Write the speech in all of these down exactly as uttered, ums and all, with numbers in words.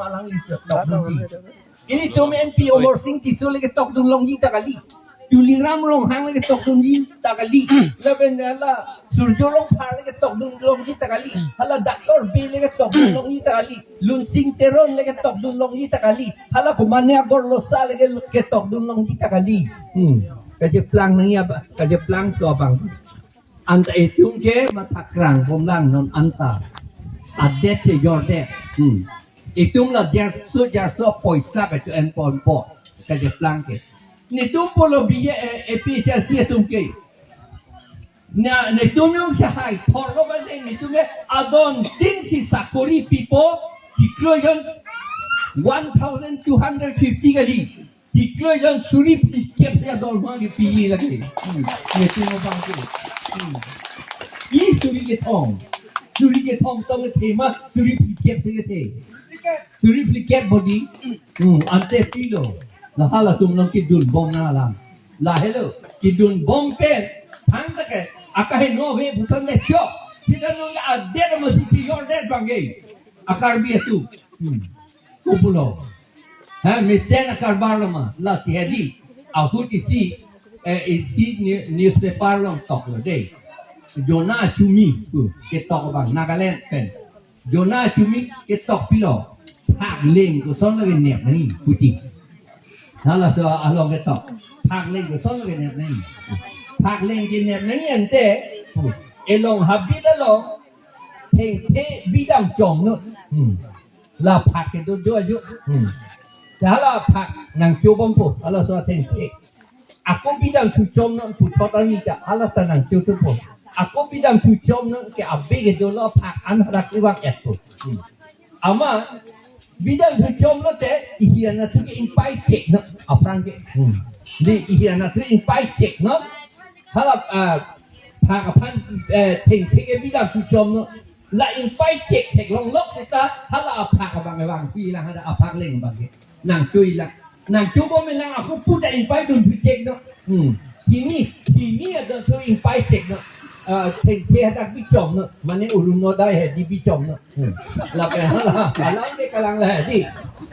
Alangli tok dunji. Ilitum M P Amarsing Tisso le ketok dun longji ta kali. Tuliram Ronghang le ketok dunji ta kali. Lapen hala Surjya Rongphar le ketok dun longji ta kali. Hala Doctor Bey le ketok dun longji ta kali. Lunsing Teron le ketok dun longji ta kali. Hala Kumania Gorlosa le ke-, ketok dun longji ta kali. Hmm. Kacheplang nangji apa, kacheplang to abang. Anta itum ke mathakrang bomlang non anta. Adet chejordet. Hmm. Itum la jarso jarso poisa kacho-en ponpo. Kacheplang ke. Netum pulo B J, eh, A P H L C atum ke. Na, netum jongsi hai thorlo kan dei, netum ke adon tin si sakori pipo, chiklo jon one thousand two hundred fifty kali. Chiklo jon suri phlikep ya dolma kepi lagi. Hmm. Netum abang ke. Hmm. I suri kethom. Suri kethom tong kethe ma, suri phlikep si kethe. Suri phlikep bodi. Hmm, ante pilo. La halatum nangkedun bom nanglang. La helo, kedun bom pen. Thangta ke, akaheno ave puthan de chok. Sita nangke adet masi chejordet abang ke. A Karbi atum. Hmm. Kopulo. Ha, mesen akarbar lo ma. Lasi hedi. Ahut isi, eh, isi ni-, newspaper along toklo dei. Jona Chumi, uh, ketok abang Nagaland pen. Jona Chumi ketok pilo. Phakleng kosonlo kenep nangji puti. Halaso along ketok. Phakleng kosonlo kenep nangji. Phakleng kenep nangji ante. Uh, elong habit along. Thengthe bidam chom non. Hmm. La phak kedo do aju. Hmm. Hala phak nangcho bompo. Halaso thengthe. Ako bidam thu chom non puthot arni ta. Hala ta nangcho thupo. Ako bidam thu chom non ke abe kedolo phak an hadak ivang etpo. Hmm. Amat bidam thu chom lote ihi anatthu ke ingpaichek non. Aphrang ke. Hmm. Dei ihi anatthu ingpaichek non. Hala, ah, phak aphan, eh, thengthe ke bidam thu chom non. La ingpaichek theklonglok seta hala aphak abang vangthulang, hala aphakleng abang ke. Nangchoilang. Nangcho bom lang ako puta ingpai dun thuchek non. Hmm. Hini, hini adon thu ingpaichek non. Ah, thengthe hadak bichom non. Mane Orunodoi hedi bichom non. Hmm. Lapen hala, alam ke kalang la hedi.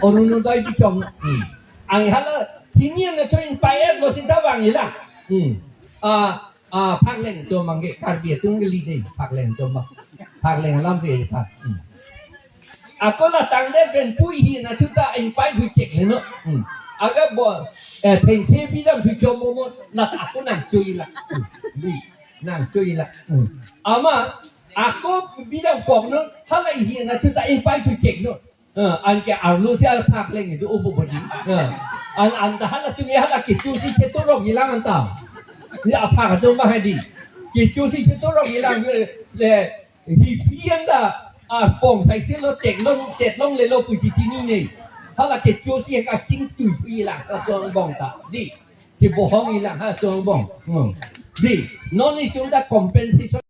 Orunodoi bichom non. Hmm. Ang hala hini anatthu ingpai-etlo seta vangjilang. Hmm. Ah, Ah, phakleng atum abang ke Karbi atum kali dei, phakleng atum abang. Phakleng alam ke pha. Hmm. Ako la tangdet pen pu ihi anatthu ta ingpai thuchekle non. Hmm. Aga bo, eh, thengthe bidam thu chom mo la ta ako nangchoilang. Hmm. Dei, nangchoilang. Hmm. Amat ako bidam kok non, hala ihi anatthu ta ingpai thuchek non. Eh, anke arlo si aphakleng do obo bodi. Eh, an, anta halatum ya hala kechosi chetorokjilang anta. Ya aphak atum abang hedi. Kechosi chetorokjilang le, le, hi phi anta, ah, pong sai selo teklong, teklonglelo pu chechinine. Hala kechosi kachingthuilang atum abang ta. Dei. Chebohongjilang ha atum abang. Hmm. Dei. Non itum ta compensation